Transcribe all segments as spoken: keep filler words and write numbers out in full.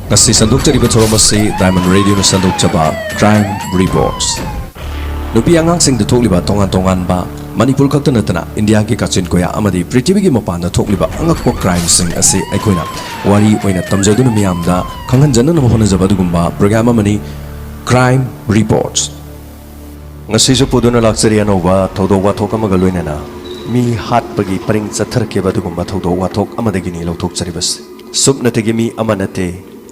ꯉꯁꯤ ꯁꯟꯗꯣꯛꯆꯔꯤꯕ ꯊꯧꯔꯝ ꯑꯁꯤ Diamond Radioꯅ ꯁꯟꯗꯣꯛꯆꯕ Crime Reports꯫ ꯅꯨꯄꯤ ꯑꯉꯥꯡꯁꯤꯡꯗ ꯊꯣꯛꯂꯤꯕ ꯇꯣꯉꯥꯟ ꯇꯣꯉꯥꯟꯕ, ꯃꯅꯤꯄꯨꯔ ꯈꯛꯇ ꯅꯠꯇꯅ ꯏꯟꯗꯤꯌꯥꯒꯤ ꯀꯥꯆꯤꯟ ꯀꯣꯌꯥ ꯑꯃꯗꯤ ꯄ꯭ꯔꯤꯊꯤꯕꯤꯒꯤ ꯃꯄꯥꯟꯗ ꯊꯣꯛꯂꯤꯕ ꯑꯉꯛꯄ crimeꯁꯤꯡ ꯑꯁꯤ ꯑꯩꯈꯣꯏꯅ ꯋꯥꯔꯤ ꯑꯣꯏꯅ ꯇꯝꯖꯗꯨꯅ ꯃꯤꯌꯥꯝꯗ ꯈꯪꯍꯟꯖꯅꯅꯕ ꯍꯣꯠꯅꯖꯕ ꯑꯗꯨꯒꯨꯝꯕ program ꯑꯃꯅꯤ Crime Reports꯫ ꯉꯁꯤꯁꯨ ꯄꯨꯗꯨꯅ ꯂꯥꯛꯆꯔꯤ ꯑꯅꯧꯕ ꯊꯧꯗꯣꯛ ꯋꯥꯊꯣꯛ ꯑꯃꯒ ꯂꯣꯏꯅꯅ꯫ ꯃꯤ ꯍꯥꯠꯄꯒꯤ ꯄꯔꯤꯡ ꯆꯠꯊꯔꯛꯈꯤꯕ ꯑꯗꯨꯒꯨꯝꯕ ꯊꯧꯗꯣꯛ ꯋꯥꯊꯣꯛ ꯑꯃꯗꯒꯤꯅꯤ ꯂꯧꯊꯣꯛꯆꯔꯤꯕꯁꯤ꯫ ꯁꯨꯞꯅꯇꯒꯤ ꯃꯤ ꯑꯃ ꯅꯠꯇꯦ,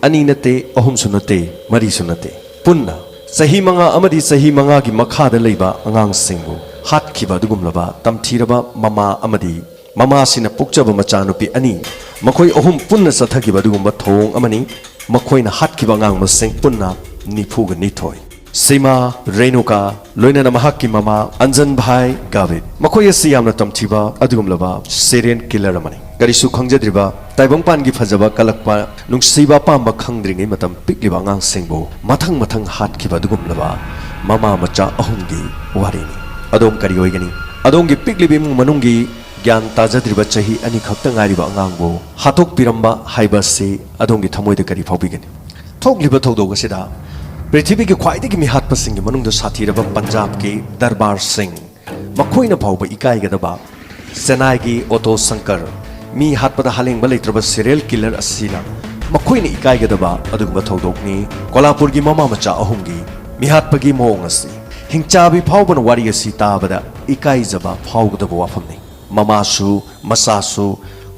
ꯑꯅꯤ ꯅꯠꯇꯦ, ꯑꯍꯨꯝꯁꯨ ꯅꯠꯇꯦ, ꯃꯔꯤꯁꯨ ꯅꯠꯇꯦ, ꯄꯨꯟꯅ ꯆꯍꯤ ꯃꯉꯥ ꯑꯃꯗꯤ ꯆꯍꯤ ꯃꯉꯥꯒꯤ ꯃꯈꯥꯗ ꯂꯩꯕ ꯑꯉꯥꯡꯁꯤꯡꯕꯨ ꯍꯥꯠꯈꯤꯕ ꯑꯗꯨꯒꯨꯝꯂꯕ ꯇꯝꯊꯤꯔꯕ ꯃꯃꯥ ꯑꯃꯗꯤ ꯃꯃꯥꯁꯤꯅ ꯄꯣꯛꯆꯕ ꯃꯆꯥꯅꯨꯄꯤ ꯑꯅꯤ, ꯃꯈꯣꯏ ꯑꯍꯨꯝ ꯄꯨꯟꯅ ꯆꯠꯊꯈꯤꯕ ꯑꯗꯨꯒꯨꯝꯕ ꯊꯧꯑꯣꯡ ꯑꯃꯅꯤ꯫ ꯃꯈꯣꯏꯅ ꯍꯥꯠꯈꯤꯕ ꯑꯉꯥꯡ ꯃꯁꯤꯡ ꯄꯨꯟꯅ ꯅꯤꯐꯨꯒ ꯅꯤꯊꯣꯏ꯫ ꯁꯤꯃꯥ, ꯔꯦꯅꯨꯀꯥ, ꯂꯣꯏꯅꯅ ꯃꯍꯥꯛꯀꯤ ꯃꯃꯥ ꯑꯟꯖꯟ ꯚꯥꯏ ꯒꯥꯕꯤꯠ, ꯃꯈꯣꯏ ꯑꯁꯤ ꯌꯥꯝꯅ ꯇꯝꯊꯤꯕ ꯑꯗꯨꯒꯨꯝꯂꯕ serial killer ꯑꯃꯅꯤ꯫ ꯀꯔꯤꯁꯨ ꯈꯪꯖꯗ꯭ꯔꯤꯕ ꯇꯥꯏꯕꯪꯄꯥꯟꯒꯤ ꯐꯖꯕ ꯀꯜꯂꯛꯄ, ꯅꯨꯡꯁꯤꯕ ꯑꯄꯥꯝꯕ ꯈꯪꯗ꯭ꯔꯤꯉꯩ ꯃꯇꯝ ꯄꯤꯛꯂꯤꯕ ꯑꯉꯥꯡꯁꯤꯡꯕꯨ ꯃꯊꯪ ꯃꯊꯪ ꯍꯥꯠꯈꯤꯕ ꯑꯗꯨꯒꯨꯝꯂꯕ ꯃꯃꯥ ꯃꯆꯥ ꯑꯍꯨꯝꯒꯤ ꯋꯥꯔꯤꯅꯤ꯫ ꯑꯗꯣꯝ ꯀꯔꯤ ꯑꯣꯏꯒꯅꯤ? ꯑꯗꯣꯝꯒꯤ ꯄꯤꯛꯂꯤꯕ ꯏꯃꯨꯡ ꯃꯅꯨꯡꯒꯤ ꯒ꯭ꯌꯥꯟ ꯇꯥꯖꯗ꯭ꯔꯤꯕ ꯆꯍꯤ ꯑꯅꯤ ꯈꯛꯇ ꯉꯥꯏꯔꯤꯕ ꯑꯉꯥꯡꯕꯨ ꯍꯥꯠꯇꯣꯛꯄꯤꯔꯝꯕ ꯍꯥꯏꯕ ꯑꯁꯤ ꯑꯗꯣꯝꯒꯤ ꯊꯃꯣꯏꯗ ꯀꯔꯤ ꯐꯥꯎꯕꯤꯒꯅꯤ? ꯊꯣꯛꯂꯤꯕ ꯊꯧꯗꯣꯛ ꯑꯁꯤꯗ ꯄ꯭ꯔꯤꯊꯤꯕꯤꯒꯤ ꯈ꯭ꯋꯥꯏꯗꯒꯤ ꯃꯤꯍꯥꯠꯄꯁꯤꯡꯒꯤ ꯃꯅꯨꯡꯗ ꯁꯥꯊꯤꯔꯕ ꯄꯟꯖꯥꯕꯀꯤ ꯗꯔꯕꯥꯔ ꯁꯤꯡ, ꯃꯈꯣꯏꯅ ꯐꯥꯎꯕ ꯏꯀꯥꯏꯒꯗꯕ ꯆꯦꯟꯅꯥꯏꯒꯤ ꯑꯣꯇꯣ ꯁꯪꯀꯔ, ꯃꯤ ꯍꯥꯠꯄꯗ ꯍꯥꯂꯦꯡꯕ ꯂꯩꯇ꯭ꯔꯕ serial killer ꯑꯁꯤꯅ ꯃꯈꯣꯏꯅ ꯏꯀꯥꯏꯒꯗꯕ ꯑꯗꯨꯒꯨꯝꯕ ꯊꯧꯗꯣꯛꯅꯤ꯫ ꯀꯣꯂꯥꯄꯨꯔꯒꯤ ꯃꯃꯥ ꯃꯆꯥ ꯑꯍꯨꯝꯒꯤ ꯃꯤꯍꯥꯠꯄꯒꯤ ꯃꯑꯣꯡ ꯑꯁꯤ ꯍꯤꯡꯆꯥꯕꯤ ꯐꯥꯎꯕꯅ ꯋꯥꯔꯤ ꯑꯁꯤ ꯇꯥꯕꯗ ꯏꯀꯥꯏꯖꯕ ꯐꯥꯎꯒꯗꯕ ꯋꯥꯐꯝꯅꯤ꯫ ꯃꯃꯥꯁꯨ, ꯃꯆꯥꯁꯨ,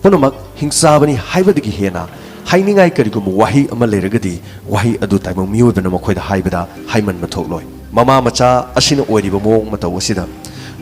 ꯄꯨꯝꯅꯃꯛ ꯍꯤꯡꯆꯥꯕꯅꯤ ꯍꯥꯏꯕꯗꯒꯤ ꯍꯦꯟꯅ ꯍꯥꯏꯅꯤꯡꯉꯥꯏ ꯀꯔꯤꯒꯨꯝꯕ ꯋꯥꯍꯩ ꯑꯃ ꯂꯩꯔꯒꯗꯤ, ꯋꯥꯍꯩ ꯑꯗꯨ ꯇꯥꯏꯕꯪ ꯃꯤꯑꯣꯏꯕꯅ ꯃꯈꯣꯏꯗ ꯍꯥꯏꯕꯗ ꯍꯥꯏꯃꯟꯕ ꯊꯣꯛꯂꯣꯏ꯫ ꯃꯃꯥ ꯃꯆꯥ ꯑꯁꯤꯅ ꯑꯣꯏꯔꯤꯕ ꯃꯑꯣꯡ ꯃꯇꯧ ꯑꯁꯤꯗ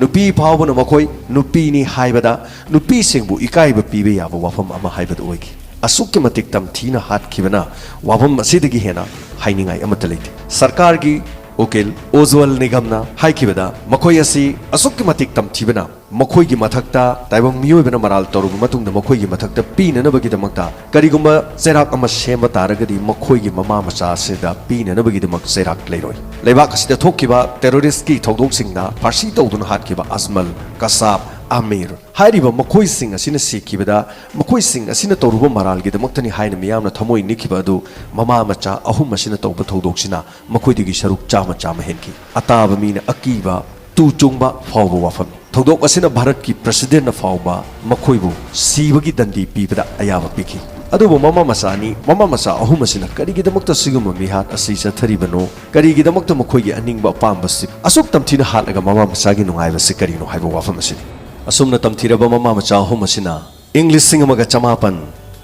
ꯅꯨꯄꯤ ꯐꯥꯎꯕꯅ ꯃꯈꯣꯏ ꯅꯨꯄꯤꯅꯤ ꯍꯥꯏꯕꯗ ꯅꯨꯄꯤꯁꯤꯡꯕꯨ ꯏꯀꯥꯏꯕ ꯄꯤꯕ ꯌꯥꯕ ꯋꯥꯐꯝ ꯑꯃ ꯍꯥꯏꯕꯗꯨ ꯑꯣꯏꯈꯤ꯫ ꯑꯁꯨꯛꯀꯤ ꯃꯇꯤꯛ ꯇꯝꯊꯤꯅ ꯍꯥꯠꯈꯤꯕꯅ ꯋꯥꯐꯝ ꯑꯁꯤꯗꯒꯤ ꯍꯦꯟꯅ ꯍꯥꯏꯅꯤꯡꯉꯥꯏ ꯑꯃꯠꯇ ꯂꯩꯇꯦ꯫ ꯁꯔꯀꯥꯔꯒꯤ ꯎꯀꯤꯜ ꯎꯖ꯭ꯋꯜ ꯅꯤꯒꯝꯅ ꯍꯥꯏꯈꯤꯕꯗ, ꯃꯈꯣꯏ ꯑꯁꯤ ꯑꯁꯨꯛꯀꯤ ꯃꯇꯤꯛ ꯇꯝꯊꯤꯕꯅ ꯃꯈꯣꯏꯒꯤ ꯃꯊꯛꯇ ꯇꯥꯏꯕꯪ ꯃꯤꯑꯣꯏꯕꯅ ꯃꯔꯥꯜ ꯇꯧꯔꯕ ꯃꯇꯨꯡꯗ ꯃꯈꯣꯏꯒꯤ ꯃꯊꯛꯇ ꯄꯤꯅꯅꯕꯒꯤꯗꯃꯛꯇ ꯀꯔꯤꯒꯨꯝꯕ ꯆꯩꯔꯥꯛ ꯑꯃ ꯁꯦꯝꯕ ꯇꯥꯔꯒꯗꯤ, ꯃꯈꯣꯏꯒꯤ ꯃꯃꯥ ꯃꯆꯥ ꯑꯁꯤꯗ ꯄꯤꯅꯅꯕꯒꯤꯗꯃꯛ ꯆꯩꯔꯥꯛ ꯂꯩꯔꯣꯏ꯫ ꯂꯩꯕꯥꯛ ꯑꯁꯤꯗ ꯊꯣꯛꯈꯤꯕ terroristꯀꯤ ꯊꯧꯗꯣꯛꯁꯤꯡꯗ ꯐꯥꯔꯁꯤ ꯇꯧꯗꯨꯅ ꯍꯥꯠꯈꯤꯕ ꯑꯖꯃꯜ ꯀꯁꯥꯕ, ꯑꯃꯤꯔ꯫ ꯍꯥꯏꯔꯤꯕ ꯃꯈꯣꯏꯁꯤꯡ ꯑꯁꯤꯅ ꯁꯤꯈꯤꯕꯗ, ꯃꯈꯣꯏꯁꯤꯡ ꯑꯁꯤꯅ ꯇꯧꯔꯨꯕ ꯃꯔꯥꯜꯒꯤꯗꯃꯛꯇꯅꯤ ꯍꯥꯏꯅ ꯃꯤꯌꯥꯝꯅ ꯊꯃꯣꯏ ꯅꯤꯛꯈꯤꯕ ꯑꯗꯨ ꯃꯃꯥ ꯃꯆꯥ ꯑꯍꯨꯝ ꯑꯁꯤꯅ ꯇꯧꯕ ꯊꯧꯗꯣꯛꯁꯤꯅ ꯃꯈꯣꯏꯗꯒꯤ ꯁꯔꯨꯛ ꯆꯥꯝꯃ ꯆꯥꯝꯃ ꯍꯦꯟꯈꯤ꯫ ꯑꯇꯥꯕ ꯃꯤꯅ ꯑꯀꯤꯕ, ꯇꯨ ꯆꯨꯡꯕ ꯐꯥꯎꯕ ꯋꯥꯐꯝꯅꯤ꯫ ꯊꯧꯗꯣꯛ ꯑꯁꯤꯅ ꯚꯥꯔꯠꯀꯤ ꯄ꯭ꯔꯁꯤꯗꯦꯟꯠꯅ ꯐꯥꯎꯕ ꯃꯈꯣꯏꯕꯨ ꯁꯤꯕꯒꯤ ꯗꯟꯗꯤ ꯄꯤꯕꯗ ꯑꯌꯥꯕ ꯄꯤꯈꯤ꯫ ꯑꯗꯨꯕꯨ ꯃꯃꯥ ꯃꯆꯥ ꯑꯅꯤ, ꯃꯃꯥ ꯃꯆꯥ ꯑꯍꯨꯝ ꯑꯁꯤꯅ ꯀꯔꯤꯒꯤꯗꯃꯛꯇ ꯁꯤꯒꯨꯝꯕ ꯃꯤꯍꯥꯠ ꯑꯁꯤ ꯆꯠꯊꯔꯤꯕꯅꯣ? ꯀꯔꯤꯒꯤꯗꯃꯛꯇ ꯃꯈꯣꯏꯒꯤ ꯑꯅꯤꯡꯕ ꯑꯄꯥꯝꯕꯁꯤ ꯑꯁꯨꯛ ꯇꯝꯊꯤꯅ ꯍꯥꯠꯂꯒ ꯃꯃꯥ ꯃꯆꯥꯒꯤ ꯅꯨꯡꯉꯥꯏꯕꯁꯤ ꯀꯔꯤꯅꯣ ꯍꯥꯏꯕ ꯋꯥꯐꯝ ꯑꯁꯤꯅꯤ꯫ ꯑꯁꯨꯝꯅ ꯇꯝꯊꯤꯔꯕ ꯃꯃꯥ ꯃꯆꯥ ꯑꯍꯨꯝ ꯑꯁꯤꯅ ꯏꯪ ꯂꯤꯁꯤꯡ ꯑꯃꯒ ꯆꯃꯥꯄꯟ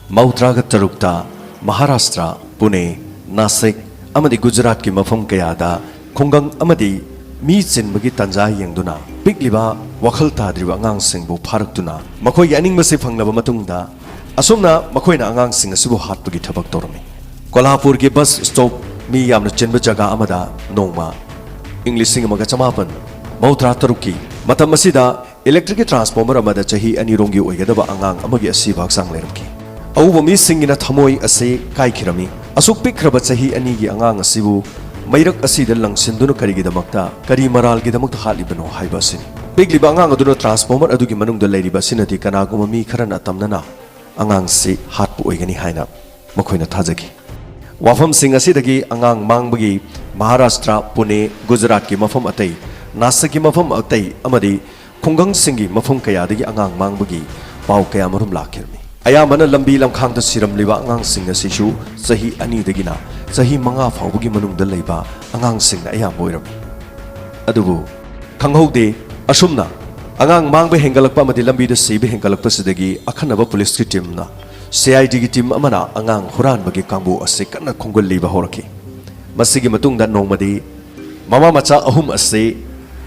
ꯃꯧꯗ꯭ꯔꯥꯒ ꯇꯔꯨꯛꯇ ꯃꯍꯥꯔꯥꯁꯇ꯭ꯔ, ꯄꯨꯅꯦ, ꯅꯥꯁꯤꯛ ꯑꯃꯗꯤ ꯒꯨꯖꯔꯥꯠꯀꯤ ꯃꯐꯝ ꯀꯌꯥꯗ ꯈꯨꯡꯒꯪ ꯑꯃꯗꯤ ꯃꯤ ꯆꯤꯟꯕꯒꯤ ꯇꯥꯟꯖꯥ ꯌꯦꯡꯗꯨꯅ ꯄꯤꯛꯂꯤꯕ, ꯋꯥꯈꯜ ꯇꯥꯗ꯭ꯔꯤꯕ ꯑꯉꯥꯡꯁꯤꯡꯕꯨ ꯐꯥꯔꯛꯇꯨꯅ ꯃꯈꯣꯏꯒꯤ ꯑꯅꯤꯡꯕꯁꯤ ꯐꯪꯂꯕ ꯃꯇꯨꯡꯗ, ꯑꯁꯨꯝꯅ ꯃꯈꯣꯏꯅ ꯑꯉꯥꯡꯁꯤꯡ ꯑꯁꯤꯕꯨ ꯍꯥꯠꯄꯒꯤ ꯊꯕꯛ ꯇꯧꯔꯝꯃꯤ꯫ ꯀꯣꯂꯥꯄꯨꯔꯒꯤ ꯕꯁ ꯁ꯭ꯇꯣꯞ, ꯃꯤ ꯌꯥꯝꯅ ꯆꯤꯟꯕ ꯖꯒꯥ ꯑꯃꯗ ꯅꯣꯡꯃ ꯏꯪ ꯂꯤꯁꯤꯡ ꯑꯃꯒ ꯆꯃꯥꯄꯟ ꯃꯧꯗ꯭ꯔꯥ ꯇꯔꯨꯛꯀꯤ ꯃꯇꯝ ꯑꯁꯤꯗ ꯏꯂꯦꯛꯇ꯭ꯔꯤꯛꯀꯤ ꯇ꯭ꯔꯥꯟꯁꯐꯣꯔꯃꯔ ꯑꯃꯗ ꯆꯍꯤ ꯑꯅꯤ ꯔꯣꯝꯒꯤ ꯑꯣꯏꯒꯗꯕ ꯑꯉꯥꯡ ꯑꯃꯒꯤ ꯑꯁꯤꯕ ꯍꯛꯆꯥꯡ ꯂꯩꯔꯝꯈꯤ꯫ ꯑꯎꯕ ꯃꯤꯁꯤꯡꯒꯤꯅ ꯊꯃꯣꯏ ꯑꯁꯤ ꯀꯥꯏꯈꯤꯔꯝꯃꯤ꯫ ꯑꯁꯨꯛ ꯄꯤꯛꯈ꯭ꯔꯕ ꯆꯍꯤ ꯑꯅꯤꯒꯤ ꯑꯉꯥꯡ ꯑꯁꯤꯕꯨ ꯃꯩꯔꯛ ꯑꯁꯤꯗ ꯂꯪꯁꯤꯟꯗꯨꯅ ꯀꯔꯤꯒꯤꯗꯃꯛꯇ, ꯀꯔꯤ ꯃꯔꯥꯜꯒꯤꯗꯃꯛꯇ ꯍꯥꯠꯂꯤꯕꯅꯣ ꯍꯥꯏꯕ ꯑꯁꯤꯅꯤ꯫ ꯄꯤꯛꯂꯤꯕ ꯑꯉꯥꯡ ꯑꯗꯨꯅ ꯇ꯭ꯔꯥꯟꯁꯐꯣꯔꯃꯔ ꯑꯗꯨꯒꯤ ꯃꯅꯨꯡꯗ ꯂꯩꯔꯤꯕ ꯑꯁꯤꯅꯗꯤ ꯀꯅꯥꯒꯨꯝꯕ ꯃꯤ ꯈꯔꯅ ꯇꯝꯅꯅ ꯑꯉꯥꯡꯁꯤ ꯍꯥꯠꯄ ꯑꯣꯏꯒꯅꯤ ꯍꯥꯏꯅ ꯃꯈꯣꯏꯅ ꯊꯥꯖꯈꯤ꯫ ꯋꯥꯐꯝꯁꯤꯡ ꯑꯁꯤꯗꯒꯤ ꯑꯉꯥꯡ ꯃꯥꯡꯕꯒꯤ ꯃꯍꯥꯔꯥꯁꯇ꯭ꯔ, ꯄꯨꯅꯦ, ꯒꯨꯖꯔꯥꯠꯀꯤ ꯃꯐꯝ ꯑꯇꯩ, ꯅꯥꯁꯤꯛꯀꯤ ꯃꯐꯝ ꯑꯇꯩ ꯑꯃꯗꯤ ꯈꯨꯡꯒꯪꯁꯤꯡꯒꯤ ꯃꯐꯝ ꯀꯌꯥꯗꯒꯤ ꯑꯉꯥꯡ ꯃꯥꯡꯕꯒꯤ ꯄꯥꯎ ꯀꯌꯥꯃꯔꯨꯝ ꯂꯥꯛꯈꯤꯔꯝꯃꯤ꯫ ꯑꯌꯥꯝꯕꯅ ꯂꯝꯕꯤ ꯂꯝꯈꯥꯡꯗ ꯁꯤꯔꯝꯂꯤꯕ ꯑꯉꯥꯡꯁꯤꯡ ꯑꯁꯤꯁꯨ ꯆꯍꯤ ꯑꯅꯤꯗꯒꯤꯅ ꯆꯍꯤ ꯃꯉꯥ ꯐꯥꯎꯕꯒꯤ ꯃꯅꯨꯡꯗ ꯂꯩꯕ ꯑꯉꯥꯡꯁꯤꯡꯅ ꯑꯌꯥꯝꯕ ꯑꯣꯏꯔꯝꯃꯤ꯫ ꯑꯗꯨꯕꯨ ꯈꯪꯍꯧꯗꯦ꯫ ꯑꯁꯨꯝꯅ ꯑꯉꯥꯡ ꯃꯥꯡꯕ ꯍꯦꯟꯒꯠꯂꯛꯄ ꯑꯃꯗꯤ ꯂꯝꯕꯤꯗ ꯁꯤꯕ ꯍꯦꯟꯒꯠꯂꯛꯄꯁꯤꯗꯒꯤ ꯑꯈꯟꯅꯕ ꯄꯨꯂꯤꯁꯀꯤ ꯇꯤꯝꯅ, ꯁꯤ ꯑꯥꯏ ꯗꯤꯒꯤ ꯇꯤꯝ ꯑꯃꯅ ꯑꯉꯥꯡ ꯍꯨꯔꯥꯟꯕꯒꯤ ꯀꯥꯡꯕꯨ ꯑꯁꯤ ꯀꯟꯅ ꯈꯣꯝꯒꯠꯂꯤꯕ ꯍꯧꯔꯛꯈꯤ꯫ ꯃꯁꯤꯒꯤ ꯃꯇꯨꯡꯗ ꯅꯣꯡꯃꯗꯤ ꯃꯃꯥ ꯃꯆꯥ ꯑꯍꯨꯝ ꯑꯁꯤ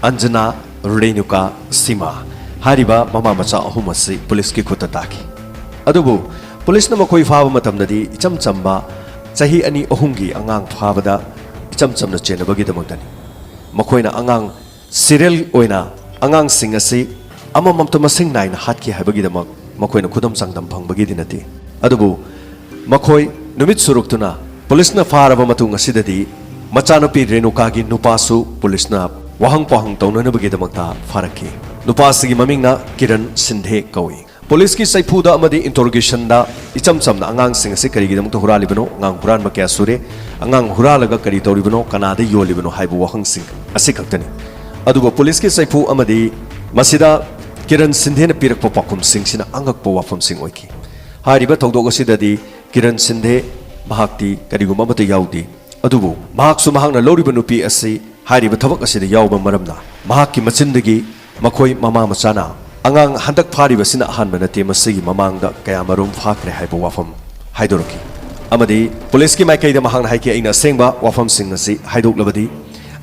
ꯑꯟꯖꯅꯥ, ꯔꯦꯅꯨꯀꯥ, ꯁꯤꯃꯥ ꯍꯥꯏꯔꯤꯕ ꯃꯃꯥ ꯃꯆꯥ ꯑꯍꯨꯝ ꯑꯁꯤ ꯄꯨꯂꯤꯁꯀꯤ ꯈꯨꯠꯇ ꯇꯥꯈꯤ꯫ ꯑꯗꯨꯕꯨ ꯄꯨꯂꯤꯁꯅ ꯃꯈꯣꯏ ꯐꯥꯕ ꯃꯇꯝꯗꯗꯤ ꯏꯆꯝ ꯆꯝꯕ ꯆꯍꯤ ꯑꯅꯤ ꯑꯍꯨꯝꯒꯤ ꯑꯉꯥꯡ ꯐꯥꯕꯗ ꯏꯆꯝ ꯆꯝꯅ ꯆꯦꯟꯅꯕꯒꯤꯗꯃꯛꯇꯅꯤ꯫ ꯃꯈꯣꯏꯅ ꯑꯉꯥꯡ ꯁꯤꯔꯤꯌꯦꯜ ꯑꯣꯏꯅ ꯑꯉꯥꯡꯁꯤꯡ ꯑꯁꯤ ꯑꯃꯃꯝꯇ ꯃꯁꯤꯡ ꯅꯥꯏꯅ ꯍꯥꯠꯈꯤ ꯍꯥꯏꯕꯒꯤꯗꯃꯛ ꯃꯈꯣꯏꯅ ꯈꯨꯗꯝ ꯆꯥꯡꯗꯝ ꯐꯪꯕꯒꯤꯗꯤ ꯅꯠꯇꯦ꯫ ꯑꯗꯨꯕꯨ ꯃꯈꯣꯏ ꯅꯨꯃꯤꯠ ꯁꯨꯔꯨꯛꯇꯨꯅ ꯄꯨꯂꯤꯁꯅ ꯐꯥꯔꯕ ꯃꯇꯨꯡ ꯑꯁꯤꯗꯗꯤ ꯃꯆꯥꯅꯨꯄꯤ ꯔꯦꯅꯨꯀꯥꯒꯤ ꯅꯨꯄꯥꯁꯨ ꯄꯨꯂꯤꯁꯅ ꯋꯥꯍꯪ ꯄꯥꯎꯍꯪ ꯇꯧꯅꯅꯕꯒꯤꯗꯃꯛꯇ ꯐꯥꯔꯛꯈꯤ꯫ ꯅꯨꯄꯥꯁꯤꯒꯤ ꯃꯃꯤꯡꯅ ꯀꯤꯔꯟ ꯁꯤꯟꯙꯦ ꯀꯧꯏ꯫ ꯄꯨꯂꯤꯁꯀꯤ ꯆꯩꯐꯨꯗ ꯑꯃꯗꯤ ꯏꯟꯇꯔꯣꯒꯦꯁꯟꯗ ꯏꯆꯝ ꯆꯝꯅ ꯑꯉꯥꯡꯁꯤꯡ ꯑꯁꯤ ꯀꯔꯤꯒꯤꯗꯃꯛꯇ ꯍꯨꯔꯥꯜꯂꯤꯕꯅꯣ, ꯑꯉꯥꯡ ꯍꯨꯔꯥꯟꯕ ꯀꯌꯥ ꯁꯨꯔꯦ, ꯑꯉꯥꯡ ꯍꯨꯔꯥꯜꯂꯒ ꯀꯔꯤ ꯇꯧꯔꯤꯕꯅꯣ, ꯀꯅꯥꯗ ꯌꯣꯜꯂꯤꯕꯅꯣ ꯍꯥꯏꯕ ꯋꯥꯍꯪꯁꯤꯡ ꯑꯁꯤ ꯈꯛꯇꯅꯤ꯫ ꯑꯗꯨꯕꯨ ꯄꯨꯂꯤꯁꯀꯤ ꯆꯩꯐꯨ ꯑꯃꯗꯤ ꯃꯁꯤꯗ ꯀꯤꯔꯟ ꯁꯤꯟꯙꯦꯅ ꯄꯤꯔꯛꯄ ꯄꯥꯎꯈꯨꯝꯁꯤꯡꯁꯤꯅ ꯑꯉꯛꯄ ꯋꯥꯐꯝꯁꯤꯡ ꯑꯣꯏꯈꯤ꯫ ꯍꯥꯏꯔꯤꯕ ꯊꯧꯗꯣꯛ ꯑꯁꯤꯗꯗꯤ ꯀꯤꯔꯟ ꯁꯤꯟꯙꯦ ꯃꯍꯥꯛꯇꯤ ꯀꯔꯤꯒꯨꯝꯕ ꯑꯃꯠꯇ ꯌꯥꯎꯗꯦ꯫ ꯑꯗꯨꯕꯨ ꯃꯍꯥꯛꯁꯨ ꯃꯍꯥꯛꯅ ꯂꯧꯔꯤꯕ ꯅꯨꯄꯤ ꯑꯁꯤ ꯍꯥꯏꯔꯤꯕ ꯊꯕꯛ ꯑꯁꯤꯗ ꯌꯥꯎꯕ ꯃꯔꯝꯅ ꯃꯍꯥꯛꯀꯤ ꯃꯆꯤꯟꯗꯒꯤ ꯃꯈꯣꯏ ꯃꯃꯥ ꯃꯆꯥꯅ ꯑꯉꯥꯡ ꯍꯟꯗꯛ ꯐꯥꯔꯤꯕꯁꯤꯅ ꯑꯍꯥꯟꯕ ꯅꯠꯇꯦ, ꯃꯁꯤꯒꯤ ꯃꯃꯥꯡꯗ ꯀꯌꯥꯃꯔꯨꯝ ꯐꯥꯈ꯭ꯔꯦ ꯍꯥꯏꯕ ꯋꯥꯐꯝ ꯍꯥꯏꯗꯣꯔꯛꯈꯤ꯫ ꯑꯃꯗꯤ ꯄꯨꯂꯤꯁꯀꯤ ꯃꯥꯏꯀꯩꯗ ꯃꯍꯥꯛꯅ ꯍꯥꯏꯈꯤ, "ꯑꯩꯅ ꯑꯁꯦꯡꯕ ꯋꯥꯐꯝꯁꯤꯡ ꯑꯁꯤ ꯍꯥꯏꯗꯣꯛꯂꯕꯗꯤ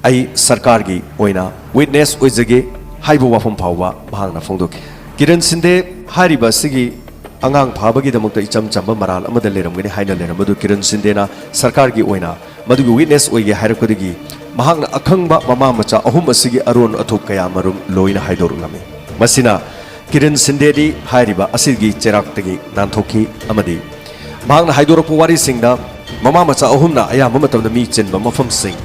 ꯑꯩ ꯁꯔꯀꯥꯔꯒꯤ ꯑꯣꯏꯅ ꯋꯤꯠꯅꯦꯁ ꯑꯣꯏꯖꯒꯦ" ꯍꯥꯏꯕ ꯋꯥꯐꯝ ꯐꯥꯎꯕ ꯃꯍꯥꯛꯅ ꯐꯣꯡꯗꯣꯛꯈꯤ꯫ ꯀꯤꯔꯟ ꯁꯤꯟꯗꯦ ꯍꯥꯏꯔꯤꯕ ꯑꯁꯤꯒꯤ ꯑꯉꯥꯡ ꯐꯥꯕꯒꯤꯗꯃꯛꯇ ꯏꯆꯝ ꯆꯝꯕ ꯃꯔꯥꯜ ꯑꯃꯗ ꯂꯩꯔꯝꯒꯅꯤ ꯍꯥꯏꯅ ꯂꯩꯔꯝꯕꯗꯨ ꯀꯤꯔꯟ ꯁꯤꯟꯗꯦꯅ ꯁꯔꯀꯥꯔꯒꯤ ꯑꯣꯏꯅ ꯃꯗꯨꯒꯤ ꯋꯤꯠꯅꯦꯁ ꯑꯣꯏꯒꯦ ꯍꯥꯏꯔꯛꯄꯗꯒꯤ ꯃꯍꯥꯛꯅ ꯑꯈꯪꯕ ꯃꯃꯥ ꯃꯆꯥ ꯑꯍꯨꯝ ꯑꯁꯤꯒꯤ ꯑꯔꯣꯟ ꯑꯊꯨꯞ ꯀꯌꯥ ꯃꯔꯨꯝ ꯂꯣꯏꯅ ꯍꯥꯏꯗꯣꯔꯛꯂꯝꯃꯤ꯫ ꯃꯁꯤꯅ ꯀꯤꯔꯟ ꯁꯤꯟꯗꯦꯗꯤ ꯍꯥꯏꯔꯤꯕ ꯑꯁꯤꯒꯤ ꯆꯩꯔꯥꯛꯇꯒꯤ ꯅꯥꯟꯊꯣꯛꯈꯤ ꯑꯃꯗꯤ ꯃꯍꯥꯛꯅ ꯍꯥꯏꯗꯣꯔꯛꯄ ꯋꯥꯔꯤꯁꯤꯡꯗ ꯃꯃꯥ ꯃꯆꯥ ꯑꯍꯨꯝꯅ ꯑꯌꯥꯝꯕ ꯃꯇꯝꯗ ꯃꯤ ꯆꯤꯟꯕ ꯃꯐꯝꯁꯤꯡ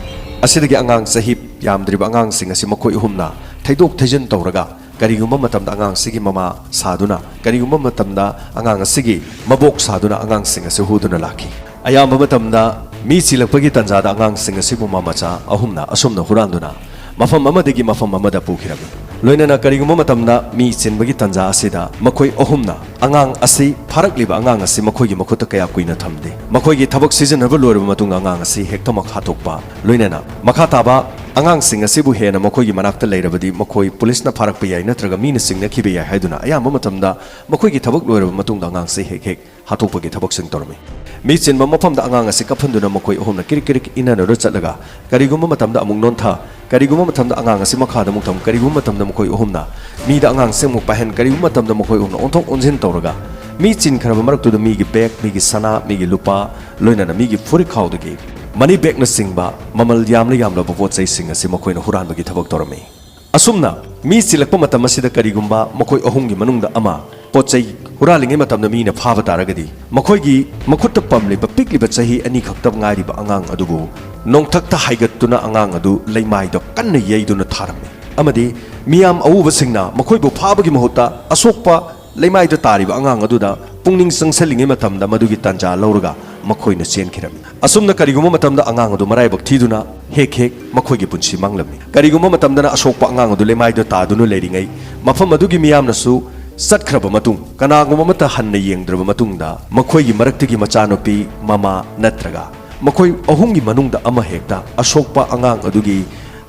ꯑꯁꯤꯗꯒꯤ ꯑꯉꯥꯡ ꯆꯍꯤ ꯌꯥꯝꯗ꯭ꯔꯤꯕ ꯑꯉꯥꯡꯁꯤꯡ ꯑꯁꯤ ꯃꯈꯣꯏ ꯑꯍꯨꯝꯅ ꯊꯩꯗꯣꯛ ꯊꯩꯖꯤꯟ ꯇꯧꯔꯒ ꯀꯔꯤꯒꯨꯝꯕ ꯃꯇꯝꯗ ꯑꯉꯥꯡ ꯑꯁꯤꯒꯤ ꯃꯃꯥ ꯁꯥꯗꯨꯅ, ꯀꯔꯤꯒꯨꯝꯕ ꯃꯇꯝꯗ ꯑꯉꯥꯡ ꯑꯁꯤꯒꯤ ꯃꯕꯣꯛ ꯁꯥꯗꯨꯅ ꯑꯉꯥꯡꯁꯤꯡ ꯑꯁꯤ ꯍꯨꯗꯨꯅ ꯂꯥꯛꯈꯤ꯫ ꯑꯌꯥꯝꯕ ꯃꯇꯝꯗ ꯃꯤ ꯆꯤꯜꯂꯛꯄꯒꯤ ꯇꯥꯟꯖꯥꯗ ꯑꯉꯥꯡꯁꯤꯡ ꯑꯁꯤꯕꯨ ꯃꯃꯥ ꯃꯆꯥ ꯑꯍꯨꯝꯅ ꯑꯁꯨꯝꯅ ꯍꯨꯔꯥꯟꯗꯨꯅ ꯃꯐꯝ ꯑꯃꯗꯒꯤ ꯃꯐꯝ ꯑꯃꯗ ꯄꯨꯈꯤꯔꯝꯃꯤ꯫ ꯂꯣꯏꯅꯅ ꯀꯔꯤꯒꯨꯝꯕ ꯃꯇꯝꯗ ꯃꯤ ꯆꯤꯟꯕꯒꯤ ꯇꯥꯟꯖꯥ ꯑꯁꯤꯗ ꯃꯈꯣꯏ ꯑꯍꯨꯝꯅ ꯑꯉꯥꯡ ꯑꯁꯤ, ꯐꯥꯔꯛꯂꯤꯕ ꯑꯉꯥꯡ ꯑꯁꯤ ꯃꯈꯣꯏꯒꯤ ꯃꯈꯨꯠꯇ ꯀꯌꯥ ꯀꯨꯏꯅ ꯊꯝꯗꯦ꯫ ꯃꯈꯣꯏꯒꯤ ꯊꯕꯛ ꯁꯤꯖꯤꯟꯅꯕ ꯂꯣꯏꯔꯕ ꯃꯇꯨꯡꯗ ꯑꯉꯥꯡ ꯑꯁꯤ ꯍꯦꯛꯇꯃꯛ ꯍꯥꯠꯇꯣꯛꯄ, ꯂꯣꯏꯅꯅ ꯃꯈꯥ ꯇꯥꯕ ꯑꯉꯥꯡꯁꯤꯡ ꯑꯁꯤꯕꯨ ꯍꯦꯟꯅ ꯃꯈꯣꯏꯒꯤ ꯃꯅꯥꯛꯇ ꯂꯩꯔꯕꯗꯤ ꯃꯈꯣꯏ ꯄꯨꯂꯤꯁꯅ ꯐꯥꯔꯛꯄ ꯌꯥꯏ ꯅꯠꯇ꯭ꯔꯒ ꯃꯤꯅ ꯆꯤꯡꯅꯈꯤꯕ ꯌꯥꯏ ꯍꯥꯏꯗꯨꯅ ꯑꯌꯥꯝꯕ ꯃꯇꯝꯗ ꯃꯈꯣꯏꯒꯤ ꯊꯕꯛ ꯂꯣꯏꯔꯕ ꯃꯇꯨꯡꯗ ꯑꯉꯥꯡꯁꯤ ꯍꯦꯛ ꯍꯦꯛ ꯍꯥꯠꯇꯣꯛꯄꯒꯤ ꯊꯕꯛꯁꯤꯡ ꯇꯧꯔꯝꯃꯤ꯫ ꯃꯤ ꯆꯤꯟꯕ ꯃꯐꯝꯗ ꯑꯉꯥꯡ ꯑꯁꯤ ꯀꯞꯍꯟꯗꯨꯅ ꯃꯈꯣꯏ ꯑꯍꯨꯝꯅ ꯀꯤꯔꯤꯛ ꯀꯤꯔꯤꯛ ꯏꯟꯅꯗꯨꯅ ꯆꯠꯂꯒ ꯀꯔꯤꯒꯨꯝꯕ ꯃꯇꯝꯗ ꯑꯃꯨꯛ ꯅꯣꯟꯊ, ꯀꯔꯤꯒꯨꯝꯕ ꯃꯇꯝꯗ ꯑꯉꯥꯡ ꯑꯁꯤ ꯃꯈꯥꯗ ꯑꯃꯨꯛ ꯊꯝ, ꯀꯔꯤꯒꯨꯝꯕ ꯃꯇꯝꯗ ꯃꯈꯣꯏ ꯑꯍꯨꯝꯅ ꯃꯤꯗ ꯑꯉꯥꯡꯁꯤ ꯑꯃꯨꯛ ꯄꯥꯏꯍꯟ, ꯀꯔꯤꯒꯨꯝꯕ ꯃꯇꯝꯗ ꯃꯈꯣꯏ ꯑꯍꯨꯝꯅ ꯑꯣꯟꯊꯣꯛ ꯑꯣꯟꯁꯤꯟ ꯇꯧꯔꯒ ꯃꯤ ꯆꯤꯟꯈ꯭ꯔꯕ ꯃꯔꯛꯇꯨꯗ ꯃꯤꯒꯤ ꯕꯦꯒ, ꯃꯤꯒꯤ ꯁꯅꯥ, ꯃꯤꯒꯤ ꯂꯨꯄꯥ, ꯂꯣꯏꯅꯅ ꯃꯤꯒꯤ ꯐꯨꯔꯤꯠꯈꯥꯎꯗꯒꯤ ꯃꯅꯤ ꯕꯦꯒꯅꯆꯤꯡꯕ ꯃꯃꯜ ꯌꯥꯝꯂ ꯌꯥꯝꯂꯕ ꯄꯣꯠ ꯆꯩꯁꯤꯡ ꯑꯁꯤ ꯃꯈꯣꯏꯅ ꯍꯨꯔꯥꯟꯕꯒꯤ ꯊꯕꯛ ꯇꯧꯔꯝꯃꯤ꯫ ꯑꯁꯨꯝꯅ ꯃꯤ ꯆꯤꯜꯂꯛꯄ ꯃꯇꯝ ꯑꯁꯤꯗ ꯀꯔꯤꯒꯨꯝꯕ ꯃꯈꯣꯏ ꯑꯍꯨꯝꯒꯤ ꯃꯅꯨꯡꯗ ꯑꯃ ꯄꯣꯠ ꯆꯩ ꯍꯨꯔꯥꯜꯂꯤꯉꯩ ꯃꯇꯝꯗ ꯃꯤꯅ ꯐꯥꯕ ꯇꯥꯔꯒꯗꯤ ꯃꯈꯣꯏꯒꯤ ꯃꯈꯨꯠꯇ ꯄꯝꯂꯤꯕ ꯄꯤꯛꯂꯤꯕ ꯆꯍꯤ ꯑꯅꯤ ꯈꯛꯇ ꯉꯥꯏꯔꯤꯕ ꯑꯉꯥꯡ ꯑꯗꯨꯕꯨ ꯅꯣꯡꯊꯛꯇ ꯍꯥꯏꯒꯠꯇꯨꯅ ꯑꯉꯥꯡ ꯑꯗꯨ ꯂꯩꯃꯥꯏꯗ ꯀꯟꯅ ꯌꯩꯗꯨꯅ ꯊꯥꯔꯝꯃꯤ꯫ ꯑꯃꯗꯤ ꯃꯤꯌꯥꯝ ꯑꯎꯕꯁꯤꯡꯅ ꯃꯈꯣꯏꯕꯨ ꯐꯥꯕꯒꯤ ꯃꯍꯨꯠꯇ ꯑꯁꯣꯛꯄ ꯂꯩꯃꯥꯏꯗ ꯇꯥꯔꯤꯕ ꯑꯉꯥꯡ ꯑꯗꯨꯗ ꯄꯨꯛꯅꯤꯡ ꯆꯪꯁꯤꯜꯂꯤꯉꯩ ꯃꯇꯝꯗ ꯃꯗꯨꯒꯤ ꯇꯥꯟꯖꯥ ꯂꯧꯔꯒ ꯃꯈꯣꯏꯅ ꯆꯦꯟꯈꯤꯔꯝꯃꯤ꯫ ꯑꯁꯨꯝꯅ ꯀꯔꯤꯒꯨꯝꯕ ꯃꯇꯝꯗ ꯑꯉꯥꯡ ꯑꯗꯨ ꯃꯔꯥꯏꯕꯛ ꯊꯤꯗꯨꯅ ꯍꯦꯛ ꯍꯦꯛ ꯃꯈꯣꯏꯒꯤ ꯄꯨꯟꯁꯤ ꯃꯥꯡꯂꯝꯃꯤ꯫ ꯀꯔꯤꯒꯨꯝꯕ ꯃꯇꯝꯗꯅ ꯑꯁꯣꯛꯄ ꯑꯉꯥꯡ ꯑꯗꯨ ꯂꯩꯃꯥꯏꯗ ꯇꯥꯗꯨꯅ ꯂꯩꯔꯤꯉꯩ ꯃꯐꯝ ꯑꯗꯨꯒꯤ ꯃꯤꯌꯥꯝꯅꯁꯨ ꯆꯠꯈ꯭ꯔꯕ ꯃꯇꯨꯡ ꯀꯅꯥꯒꯨꯝꯕ ꯑꯃꯠꯇ ꯍꯟꯅ ꯌꯦꯡꯗ꯭ꯔꯕ ꯃꯇꯨꯡꯗ ꯃꯈꯣꯏꯒꯤ ꯃꯔꯛꯇꯒꯤ ꯃꯆꯥꯅꯨꯄꯤ, ꯃꯃꯥ ꯅꯠꯇ꯭ꯔꯒ ꯃꯈꯣꯏ ꯑꯍꯨꯝꯒꯤ ꯃꯅꯨꯡꯗ ꯑꯃ ꯍꯦꯛꯇ ꯑꯁꯣꯛꯄ ꯑꯉꯥꯡ ꯑꯗꯨꯒꯤ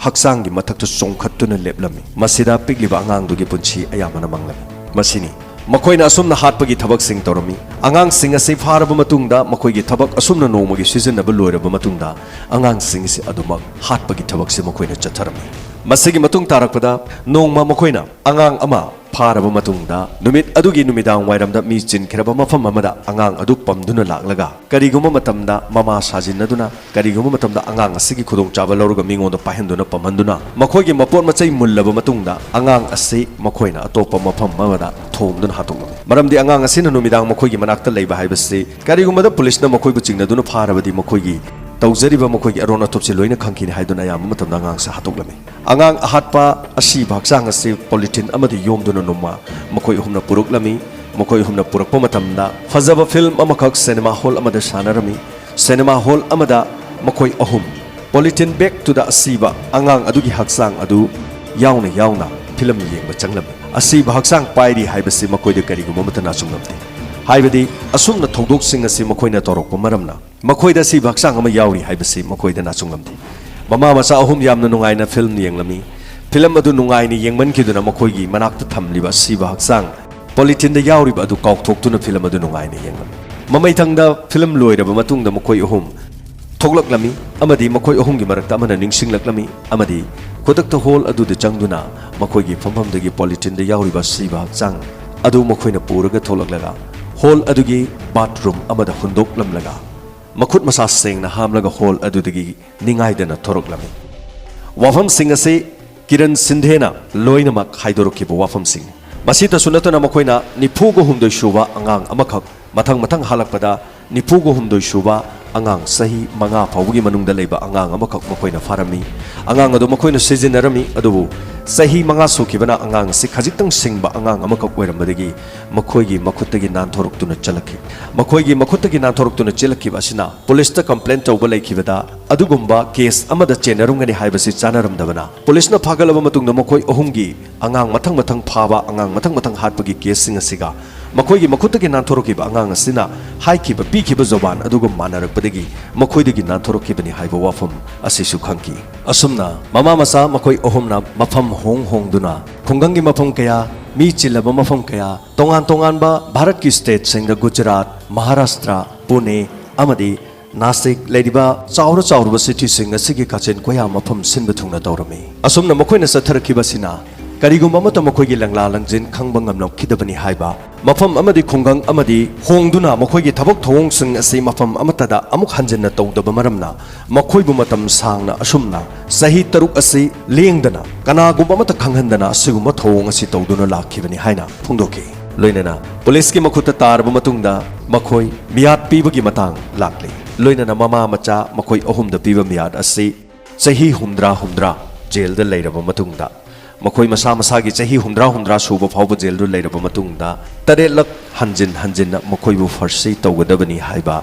ꯍꯛꯆꯥꯡꯒꯤ ꯃꯊꯛꯇ ꯆꯣꯡꯈꯠꯇꯨꯅ ꯂꯦꯞꯂꯝꯃꯤ꯫ ꯃꯁꯤꯗ ꯄꯤꯛꯂꯤꯕ ꯑꯉꯥꯡꯗꯨꯒꯤ ꯄꯨꯟꯁꯤ ꯑꯌꯥꯝꯕꯅ ꯃꯥꯡꯂꯝꯃꯤ꯫ ꯃꯁꯤꯅꯤ꯫ ꯃꯈꯣꯏꯅ ꯑꯁꯨꯝꯅ ꯍꯥꯠꯄꯒꯤ ꯊꯕꯛꯁꯤꯡ ꯇꯧꯔꯝꯃꯤ꯫ ꯑꯉꯥꯡꯁꯤꯡ ꯑꯁꯤ ꯐꯥꯔꯕ ꯃꯇꯨꯡꯗ ꯃꯈꯣꯏꯒꯤ ꯊꯕꯛ ꯑꯁꯨꯝꯅ ꯅꯣꯡꯃꯒꯤ ꯁꯤꯖꯤꯟꯅꯕ ꯂꯣꯏꯔꯕ ꯃꯇꯨꯡꯗ ꯑꯉꯥꯡꯁꯤꯡ ꯑꯁꯤ ꯑꯗꯨꯃꯛ ꯍꯥꯠꯄꯒꯤ ꯊꯕꯛꯁꯤ ꯃꯈꯣꯏꯅ ꯆꯠꯊꯔꯝꯃꯤ꯫ ꯃꯁꯤꯒꯤ ꯃꯇꯨꯡ ꯇꯥꯔꯛꯄꯗ ꯅꯣꯡꯃ ꯃꯈꯣꯏꯅ ꯑꯉꯥꯡ ꯑꯃ ꯐꯥꯔꯕ ꯃꯇꯨꯡꯗ ꯅꯨꯃꯤꯠ ꯑꯗꯨꯒꯤ ꯅꯨꯃꯤꯗꯥꯡ ꯋꯥꯏꯔꯝꯗ ꯃꯤ ꯆꯤꯟꯈ꯭ꯔꯕ ꯃꯐꯝ ꯑꯃꯗ ꯑꯉꯥꯡ ꯑꯗꯨ ꯄꯝꯗꯨꯅ ꯂꯥꯛꯂꯒ ꯀꯔꯤꯒꯨꯝꯕ ꯃꯇꯝꯗ ꯃꯃꯥ ꯁꯥꯖꯤꯟꯅꯗꯨꯅ, ꯀꯔꯤꯒꯨꯝꯕ ꯃꯇꯝꯗ ꯑꯉꯥꯡ ꯑꯁꯤꯒꯤ ꯈꯨꯗꯣꯡꯆꯥꯕ ꯂꯧꯔꯒ ꯃꯤꯉꯣꯟꯗ ꯄꯥꯏꯍꯟꯗꯨꯅ ꯄꯝꯍꯟꯗꯨꯅ ꯃꯈꯣꯏꯒꯤ ꯃꯄꯣꯠ ꯃꯆꯩ ꯃꯨꯜꯂꯕ ꯃꯇꯨꯡꯗ ꯑꯉꯥꯡ ꯑꯁꯤ ꯃꯈꯣꯏꯅ ꯑꯇꯣꯞꯄ ꯃꯐꯝ ꯑꯃꯗ ꯊꯣꯝꯗꯨꯅ ꯍꯥꯠꯇꯣꯛꯂꯝꯃꯤ꯫ ꯃꯔꯝꯗꯤ ꯑꯉꯥꯡ ꯑꯁꯤꯅ ꯅꯨꯃꯤꯗꯥꯡ ꯃꯈꯣꯏꯒꯤ ꯃꯅꯥꯛꯇ ꯂꯩꯕ ꯍꯥꯏꯕꯁꯤ ꯀꯔꯤꯒꯨꯝꯕꯗ ꯄꯨꯂꯤꯁꯅ ꯃꯈꯣꯏꯕꯨ ꯆꯤꯡꯅꯗꯨꯅ ꯐꯥꯔꯕꯗꯤ ꯃꯈꯣꯏꯒꯤ ꯇꯧꯖꯔꯤꯕ ꯃꯈꯣꯏꯒꯤ ꯑꯔꯣꯟ ꯑꯊꯨꯞꯁꯤ ꯂꯣꯏꯅ ꯈꯪꯈꯤꯅꯤ ꯍꯥꯏꯗꯨꯅ ꯑꯌꯥꯝꯕ ꯃꯇꯝꯗ ꯑꯉꯥꯡꯁꯦ ꯍꯥꯠꯇꯣꯛꯂꯝꯃꯤ꯫ ꯑꯉꯥꯡ ꯑꯍꯥꯠꯄ ꯑꯁꯤꯕ ꯍꯛꯆꯥꯡ ꯑꯁꯤ ꯄꯣꯂꯤꯊꯤꯟ ꯑꯃꯗ ꯌꯣꯝꯗꯨꯅ ꯅꯣꯡꯃ ꯃꯈꯣꯏ ꯑꯍꯨꯝꯅ ꯄꯨꯔꯛꯂꯝꯃꯤ꯫ ꯃꯈꯣꯏ ꯑꯍꯨꯝꯅ ꯄꯨꯔꯛꯄ ꯃꯇꯝꯗ ꯐꯖꯕ ꯐꯤꯂꯝ ꯑꯃꯈꯛ ꯁꯤꯅꯦꯃꯥ ꯍꯣꯜ ꯑꯃꯗ ꯁꯥꯟꯅꯔꯝꯃꯤ꯫ ꯁꯤꯅꯦꯃꯥ ꯍꯣꯜ ꯑꯃꯗ ꯃꯈꯣꯏ ꯑꯍꯨꯝ ꯄꯣꯂꯤꯊꯤꯟ ꯕꯦꯒꯇꯨꯗ ꯑꯁꯤꯕ ꯑꯉꯥꯡ ꯑꯗꯨꯒꯤ ꯍꯛꯆꯥꯡ ꯑꯗꯨ ꯌꯥꯎꯅ ꯌꯥꯎꯅ ꯐꯤꯂꯝ ꯌꯦꯡꯕ ꯆꯪꯂꯝꯃꯤ꯫ ꯑꯁꯤꯕ ꯍꯛꯆꯥꯡ ꯄꯥꯏꯔꯤ ꯍꯥꯏꯕꯁꯤ ꯃꯈꯣꯏꯗ ꯀꯔꯤꯒꯨꯝꯕ ꯑꯃꯠꯇ ꯅꯥꯆꯨꯡꯂꯝꯗꯦ꯫ ꯍꯥꯏꯕꯗꯤ ꯑꯁꯨꯝꯅ ꯊꯧꯗꯣꯛꯁꯤꯡ ꯑꯁꯤ ꯃꯈꯣꯏꯅ ꯇꯧꯔꯛꯄ ꯃꯔꯝꯅ ꯃꯈꯣꯏꯗ ꯑꯁꯤꯕ ꯍꯛꯆꯥꯡ ꯑꯃ ꯌꯥꯎꯔꯤ ꯍꯥꯏꯕꯁꯤ ꯃꯈꯣꯏꯗ ꯅꯥꯆꯨꯡꯂꯝꯗꯦ꯫ ꯃꯃꯥ ꯃꯆꯥ ꯑꯍꯨꯝ ꯌꯥꯝꯅ ꯅꯨꯡꯉꯥꯏꯅ ꯐꯤꯂꯝ ꯌꯦꯡꯂꯝꯃꯤ꯫ ꯐꯤꯂꯝ ꯑꯗꯨ ꯅꯨꯡꯉꯥꯏꯅ ꯌꯦꯡꯃꯟꯈꯤꯗꯨꯅ ꯃꯈꯣꯏꯒꯤ ꯃꯅꯥꯛꯇ ꯊꯝꯂꯤꯕ ꯑꯁꯤꯕ ꯍꯛꯆꯥꯡ ꯄꯣꯂꯤꯊꯤꯟꯗ ꯌꯥꯎꯔꯤꯕ ꯑꯗꯨ ꯀꯥꯎꯊꯣꯛꯇꯨꯅ ꯐꯤꯂꯝ ꯑꯗꯨ ꯅꯨꯡꯉꯥꯏꯅ ꯌꯦꯡꯂꯝꯃꯤ꯫ ꯃꯃꯩꯊꯪꯗ ꯐꯤꯂꯝ ꯂꯣꯏꯔꯕ ꯃꯇꯨꯡꯗ ꯃꯈꯣꯏ ꯑꯍꯨꯝ ꯊꯣꯛꯂꯛꯂꯝꯃꯤ ꯑꯃꯗꯤ ꯃꯈꯣꯏ ꯑꯍꯨꯝꯒꯤ ꯃꯔꯛꯇ ꯑꯃꯅ ꯅꯤꯡꯁꯤꯡꯂꯛꯂꯝꯃꯤ ꯑꯃꯗꯤ ꯈꯨꯗꯛꯇ ꯍꯣꯜ ꯑꯗꯨꯗ ꯆꯪꯗꯨꯅ ꯃꯈꯣꯏꯒꯤ ꯐꯝꯐꯝꯗꯒꯤ ꯄꯣꯂꯤꯊꯤꯟꯗ ꯌꯥꯎꯔꯤꯕ ꯑꯁꯤꯕ ꯍꯛꯆꯥꯡ ꯑꯗꯨ ꯃꯈꯣꯏꯅ ꯄꯨꯔꯒ ꯊꯣꯛꯂꯛꯂꯒ ꯍꯣꯜ ꯑꯗꯨꯒꯤ ꯕꯥꯊꯔꯨꯝ ꯑꯃꯗ ꯍꯨꯟꯗꯣꯛꯂꯝꯂꯒ ꯃꯈꯨꯠ ꯃꯁꯥ ꯁꯦꯡꯅ ꯍꯥꯝꯂꯒ ꯍꯣꯜ ꯑꯗꯨꯗꯒꯤ ꯅꯤꯡꯉꯥꯏꯗꯅ ꯊꯣꯔꯛꯂꯝꯃꯤ꯫ ꯋꯥꯐꯝꯁꯤꯡ ꯑꯁꯤ ꯀꯤꯔꯟ ꯁꯤꯟꯙꯦꯅ ꯂꯣꯏꯅꯃꯛ ꯍꯥꯏꯗꯣꯔꯛꯈꯤꯕ ꯋꯥꯐꯝꯁꯤꯡꯅꯤ꯫ ꯃꯁꯤꯇꯁꯨ ꯅꯠꯇꯅ ꯃꯈꯣꯏꯅ ꯅꯤꯐꯨꯒ ꯍꯨꯝꯗꯣꯏ ꯁꯨꯕ ꯑꯉꯥꯡ ꯑꯃꯈꯛ ꯃꯊꯪ ꯃꯊꯪ ꯍꯥꯜꯂꯛꯄꯗ ꯅꯤꯐꯨꯒ ꯍꯨꯝꯗꯣꯏ ꯁꯨꯕ ꯑꯉꯥꯡ ꯆꯍꯤ ꯃꯉꯥ ꯐꯥꯎꯕꯒꯤ ꯃꯅꯨꯡꯗ ꯂꯩꯕ ꯑꯉꯥꯡ ꯑꯃꯈꯛ ꯃꯈꯣꯏꯅ ꯐꯥꯔꯝꯃꯤ꯫ ꯑꯉꯥꯡ ꯑꯗꯨ ꯃꯈꯣꯏꯅ ꯁꯤꯖꯤꯟꯅꯔꯝꯃꯤ, ꯑꯗꯨꯕꯨ ꯆꯍꯤ ꯃꯉꯥ ꯁꯨꯈꯤꯕꯅ ꯑꯉꯥꯡ ꯑꯁꯤ ꯈꯖꯤꯛꯇꯪ ꯁꯤꯡꯕ ꯑꯉꯥꯡ ꯑꯃꯈꯛ ꯑꯣꯏꯔꯝꯕꯗꯒꯤ ꯃꯈꯣꯏꯒꯤ ꯃꯈꯨꯠꯇꯒꯤ ꯅꯥꯟꯊꯣꯔꯛꯇꯨꯅ ꯆꯠꯂꯛꯈꯤ꯫ ꯃꯈꯣꯏꯒꯤ ꯃꯈꯨꯠꯇꯒꯤ ꯅꯥꯟꯊꯣꯔꯛꯇꯨꯅ ꯆꯦꯜꯂꯛꯈꯤꯕ ꯑꯁꯤꯅ ꯄꯨꯂꯤꯁꯇ ꯀꯝꯄ꯭ꯂꯦꯟ ꯇꯧꯕ ꯂꯩꯈꯤꯕꯗ ꯑꯗꯨꯒꯨꯝꯕ ꯀꯦꯁ ꯑꯃꯗ ꯆꯦꯟꯅꯔꯝꯒꯅꯤ ꯍꯥꯏꯕꯁꯤ ꯆꯥꯅꯔꯝꯗꯕꯅ ꯄꯨꯂꯤꯁꯅ ꯐꯥꯒꯠꯂꯕ ꯃꯇꯨꯡꯗ ꯃꯈꯣꯏ ꯑꯍꯨꯝꯒꯤ ꯑꯉꯥꯡ ꯃꯊꯪ ꯃꯊꯪ ꯐꯥꯕ, ꯑꯉꯥꯡ ꯃꯊꯪ ꯃꯊꯪ ꯍꯥꯠꯄꯒꯤ ꯀꯦꯁꯁꯤꯡ ꯑꯁꯤꯒ ꯃꯈꯣꯏꯒꯤ ꯃꯈꯨꯠꯇꯒꯤ ꯅꯥꯟꯊꯣꯔꯛꯈꯤꯕ ꯑꯉꯥꯡ ꯑꯁꯤꯅ ꯍꯥꯏꯈꯤꯕ, ꯄꯤꯈꯤꯕ ꯖꯣꯕꯥꯟ ꯑꯗꯨꯒ ꯃꯥꯟꯅꯔꯛꯄꯗꯒꯤ ꯃꯈꯣꯏꯗꯒꯤ ꯅꯥꯟꯊꯣꯔꯛꯈꯤꯕꯅꯤ ꯍꯥꯏꯕ ꯋꯥꯐꯝ ꯑꯁꯤꯁꯨ ꯈꯪꯈꯤ꯫ ꯑꯁꯨꯝꯅ ꯃꯃꯥ ꯃꯆꯥ ꯃꯈꯣꯏ ꯑꯍꯨꯝꯅ ꯃꯐꯝ ꯍꯣꯡ ꯍꯣꯡꯗꯨꯅ ꯈꯨꯡꯒꯪꯒꯤ ꯃꯐꯝ ꯀꯌꯥ, ꯃꯤ ꯆꯤꯜꯂꯕ ꯃꯐꯝ ꯀꯌꯥ, ꯇꯣꯉꯥꯟ ꯇꯣꯉꯥꯟꯕ ꯚꯥꯔꯠꯀꯤ ꯁ꯭ꯇꯦꯠꯁꯤꯡꯗ ꯒꯨꯖꯔꯥꯠ, ꯃꯍꯥꯔꯥꯁꯇ꯭ꯔ, ꯄꯨꯅꯦ ꯑꯃꯗꯤ ꯅꯥꯁꯤꯛ ꯂꯩꯔꯤꯕ ꯆꯥꯎꯔ ꯆꯥꯎꯔꯕ ꯁꯤꯇꯤꯁꯤꯡ ꯑꯁꯤꯒꯤ ꯀꯥꯆꯤꯟ ꯀꯣꯌꯥ ꯃꯐꯝ ꯁꯤꯟꯕ ꯊꯨꯡꯅ ꯇꯧꯔꯝꯃꯤ꯫ ꯑꯁꯨꯝꯅ ꯃꯈꯣꯏꯅ ꯆꯠꯊꯔꯛꯈꯤꯕ ꯑꯁꯤꯅ ꯀꯔꯤꯒꯨꯝꯕ ꯑꯃꯠꯇ ꯃꯈꯣꯏꯒꯤ ꯂꯪꯂꯥ ꯂꯪꯖꯤꯟ ꯈꯪꯕ ꯉꯝꯂꯛꯈꯤꯗꯕꯅꯤ ꯍꯥꯏꯕ, ꯃꯐꯝ ꯑꯃꯗꯤ ꯈꯨꯡꯒꯪ ꯑꯃꯗꯤ ꯍꯣꯡꯗꯨꯅ ꯃꯈꯣꯏꯒꯤ ꯊꯕꯛ ꯊꯧꯑꯣꯡꯁꯤꯡ ꯑꯁꯤ ꯃꯐꯝ ꯑꯃꯠꯇꯗ ꯑꯃꯨꯛ ꯍꯟꯖꯤꯟꯅ ꯇꯧꯗꯕ ꯃꯔꯝꯅ ꯃꯈꯣꯏꯕꯨ ꯃꯇꯝ ꯁꯥꯡꯅ ꯑꯁꯨꯝꯅ ꯆꯍꯤ ꯇꯔꯨꯛ ꯑꯁꯤ ꯂꯦꯡꯗꯅ ꯀꯅꯥꯒꯨꯝꯕ ꯑꯃꯠꯇ ꯈꯪꯍꯟꯗꯅ ꯑꯁꯤꯒꯨꯝꯕ ꯊꯧꯑꯣꯡ ꯑꯁꯤ ꯇꯧꯗꯨꯅ ꯂꯥꯛꯈꯤꯕꯅꯤ ꯍꯥꯏꯅ ꯐꯣꯡꯗꯣꯛꯈꯤ꯫ ꯂꯣꯏꯅꯅ ꯄꯨꯂꯤꯁꯀꯤ ꯃꯈꯨꯠꯇ ꯇꯥꯔꯕ ꯃꯇꯨꯡꯗ ꯃꯈꯣꯏ ꯃꯤꯌꯥꯠ ꯄꯤꯕꯒꯤ ꯃꯇꯥꯡ ꯂꯥꯛꯂꯤ꯫ ꯂꯣꯏꯅꯅ ꯃꯃꯥ ꯃꯆꯥ ꯃꯈꯣꯏ ꯑꯍꯨꯝꯗ ꯄꯤꯕ ꯃꯤꯌꯥꯠ ꯑꯁꯤ ꯆꯍꯤ ꯍꯨꯝꯗ꯭ꯔꯥ ꯍꯨꯝꯗ꯭ꯔꯥ ꯖꯦꯜꯗ ꯂꯩꯔꯕ ꯃꯇꯨꯡꯗ, ꯃꯈꯣꯏ ꯃꯁꯥ ꯃꯁꯥꯒꯤ ꯆꯍꯤ ꯍꯨꯝꯗ꯭ꯔꯥ ꯍꯨꯝꯗ꯭ꯔꯥ ꯁꯨꯕ ꯐꯥꯎꯕ ꯖꯦꯜꯗ ꯂꯩꯔꯕ ꯃꯇꯨꯡꯗ, ꯇꯔꯦꯠꯂꯛ ꯍꯟꯖꯤꯟ ꯍꯟꯖꯤꯟꯅ ꯃꯈꯣꯏꯕꯨ ꯐꯥꯔꯁꯤ ꯇꯧꯒꯗꯕꯅꯤ ꯍꯥꯏꯕ